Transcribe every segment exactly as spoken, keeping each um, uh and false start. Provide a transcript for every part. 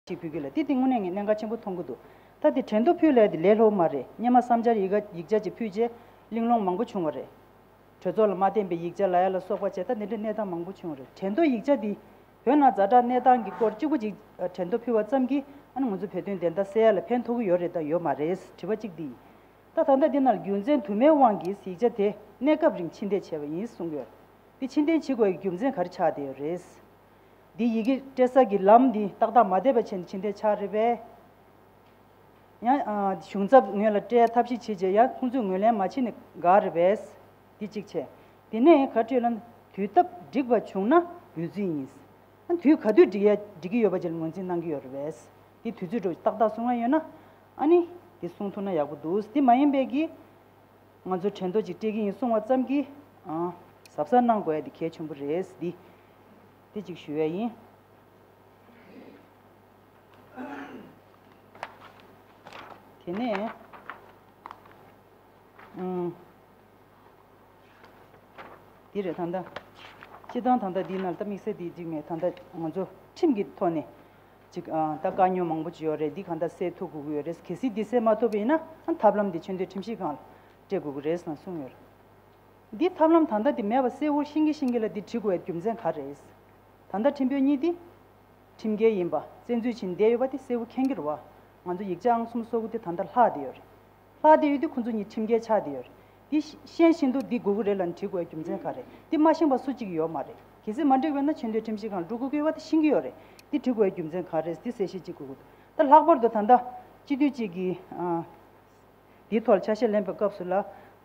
ཅིག་ཕུལ་གྱི་ལ། དེ་དེ་དངོས་གནས་ངས་གནད་འགག་ཆེན་པོ་མཐོང་གི་འདུག། ད་དེ་དྲན་ཐོ་ཕུལ་ལ་དེ་ལས་སླ་པོ་མ་རེད། སྔོན་མ་བསམ་འཆར་ཡི་ག་ཡིག་ཆ་ཅིག་ཕུལ་རྗེས་གླེང་སློང་མང་པོ་བྱུང་བ་རེད། གྲོས་ཚོགས་ལ་མ་བརྟེན་པའི་ཡིག་ཆ་ལབ་ཡ་ལ་སོགས་པ་བྱས། ད་དེ་འདྲའི་གནས་སྟངས་མང་པོ་བྱུང་བ་རེད། དྲན་ཐོ་ཡིག་ཆ་དེ་བོད་ནང་ཛ་དྲག་གནས་སྟངས་ཀྱི་སྐོར་གཅིག་པུ་ཅིག་དྲན་ཐོ་ཕུལ་བ་ཙམ་གྱིས་ཨ་ནི་ང་ཚོ་བོད་དོན་བདེན་མཐའ་གསལ་ཡ་ལ་ཕན་ཐོགས་ཀྱི་ཡོད་རེད་དང་ཡོད་མ་རེད། དྲི་བ་གཅིག་འདི་ཡིན། ད་ད་ལྟ་འདི་ནང་རྒྱུ་མཚན་དུ་མའི་དབང་གིས་ཡིག་ཆ་དེ་གནས་སྐབས་རིང་ཕྱིར་འཐེན་བྱས་པ་ཡིན་གསུང་གི་ཡོད། འདི་ཕྱིར་འཐེན་བྱེད་དགོས་ཀྱི་རྒྱུ་མཚན་ག་རེ་ཆགས་བསྡད་ཡོད་རེད། འདི་ཡི་གེ་སྤྲད་ས་གི་ལམ་འདི་ཏག་ཏག་མ་བསྡད་པ་བྱས་ནས་ཕྱིར་འཐེན་ཆགས་རེད་པས། ཡང་ཨ་གཞུང་ཚབ་ངོས་ལ་སྤྲད་ཐབས་ཤེས་བྱས་རྗེས་ཡང་ཁོང་ཚོས་ངོས་ལེན་མ་བྱས་ནས་འགག་རེད་པས། འདི་གཅིག་བྱས། དེ་ནས་ག་རེ་ལབ་ན་དུས་སྟབས་འགྲིག་པ་བྱུང་ན་འབུལ་རྩིས་ཡིན། ཨ་དུས་ག་དུས་འགྲིག་ཡ་འགྲིག་གི་ཡོད་པ་ཅིག་ལ་ངོས་འཛིན་གནང་གི་ཡོད་རེད་པས། འདི་དུས་ཚོད་འགྲོ་ཏག་ཏག་གསུང་ཡ་ཡོད་ན་ཨ་ནི་འདི་གསུང་ཐུབ་ན་ཡག་པོ་འདུག། འདི་མ་ཡིན་པའི་གི་ང་ཚོ་དྲན་ཐོ་ཅིག་སྤྲད་ཀྱི་ཡིན་གསུང་བ་ཙམ་གྱིས་ཨ་གཟབ་གཟབ་གནང་དགོས་ཡ་འདི་གལ་ཆེན་པོ་རེད། འདི་འདི་ཅིག་ཞུ་ཡ་ཡིན། དེ་ནས་ཨུམ། འདི་རེད། ད་ལྟ་སྤྱི་བཏང་ད་ལྟ་འདི་ནང་ལ་ད་དམིགས་བསལ་འདི་གཅིག་མེད། ད་ལྟ་ང་ཚོ་ཁྲིམས་ཀྱི་ཐོག་ནས་ཅིག་ཨ་ད་དཀའ་རྙོག་མང་པོ་ཅིག་ཡོད་རེད། འདི་གང་ལྟར་སེལ་ཐུབ་དགོས་ཀྱི་ཡོད་རེད། གལ་སྲིད་འདི་སེལ་མ་ཐུབ་པ་ཡིན་ན་ཨ་ཐབས་ལམ་འདི་ཆེས་མཐོའི་ཁྲིམས་ཞིབ་ཁང་ལ་སྤྲད་དགོས་ཀྱི་རེད་ཟེར་གསུངས་ཡོད་རེད། འདི་ཐབས་ལམ་ད་ལྟ་འདི་མེད་པ་གསལ་བོ་ཤེས་ཀྱི་ཤེས་ཀྱི་ལ། འདི་བྲི་དགོས་པའི་རྒྱུ་མཚན་ག་རེ་རེད། ད་ལྟ་ཁྲིམས་དཔོན་གཉིས་འདི་ཁྲིམས་འགལ་ཡིན་པ་བཙན་འཛུལ་བྱས་ནས་བསྡད་ཡོད་པ་དེ་གསལ་བོ་མཁྱེན་གྱི་རེད་བ། ང་ཚོ་ཡིག་ཆ་ཨང་གསུམ་སོ་དགུ་དེ་ད་ལྟ་ལྷག་བསྡད་ཡོད་རེད། ལྷག་བསྡད་ཡོད་དུས་ཁོ་ཚོ་གཉིས་ཁྲིམས་འགལ་ཆགས་བསྡད་ཡོད་རེད། འདི་ཤེས་བཞིན་དུ་འདི་དགོས་ཀྱི་རེད་ལབ་ནས་བྲི་དགོས་པའི་རྒྱུ་མཚན་ག་རེ། འདི་མ་ཤེས་པ་སུ་གཅིག་ཡོད་མ་རེད། གལ་སྲིད་མ་འགྲིག་པ་ཡིན་ན་ཆེས་མཐོའི་ཁྲིམས་ཞིབ་ཁང་ལ་འགྲོ་དགོས་ཀྱི་ཡོད་པ་དེ་ཤེས་ཀྱི་ཡོད་རེད། འདི་བྲི་དགོས་པའི་རྒྱུ་མཚན་ག་རེ་རེད། འདི་གསལ་བཤད་ཅིག་དགོས་ཀྱི་འདུག། ད་ལྷག་པར་དུ་ད་ལྟ་སྤྱི་འཐུས་གཅིག་གིས་ཨ། འདིའི་ཐོག་ལ་ཆ་ཤས་ལེན་པའི་སྐབས་སུ་ལ་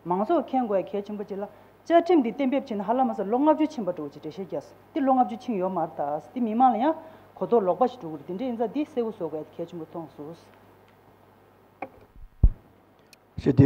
མང་ཚོགས་མཁྱེན་དགོས་ཡ་གལ་ཆེན་པོ་ཅིག་ལ། བཅའ་ཁྲིམས་འདི་གཏན་འབེབས་བྱས་ནས་ཧ་ལམ་མ་ཟད་ལོ་ལྔ་བཅུ་ཕྱིན་པ་འདྲ་བོ་ཅིག་འགྲེལ་བཤད་བརྒྱབ་སོང་། འདི་ལོ་ལྔ་བཅུ་ཕྱིན་ཡོད་མ་རེད་ད། འདི་མི་མང་ལ་ཡང་གོ་རྟོགས་ལོག་པ་ཞིག་འགྲོ་གི་རེད། དེ་འདྲ་ཡིན་ཙང་འདི་གསལ་བོ་བཟོ་དགོས་ཡ་གལ་ཆེན་པོ་མཐོང་སོང་། ཞེས་དེ།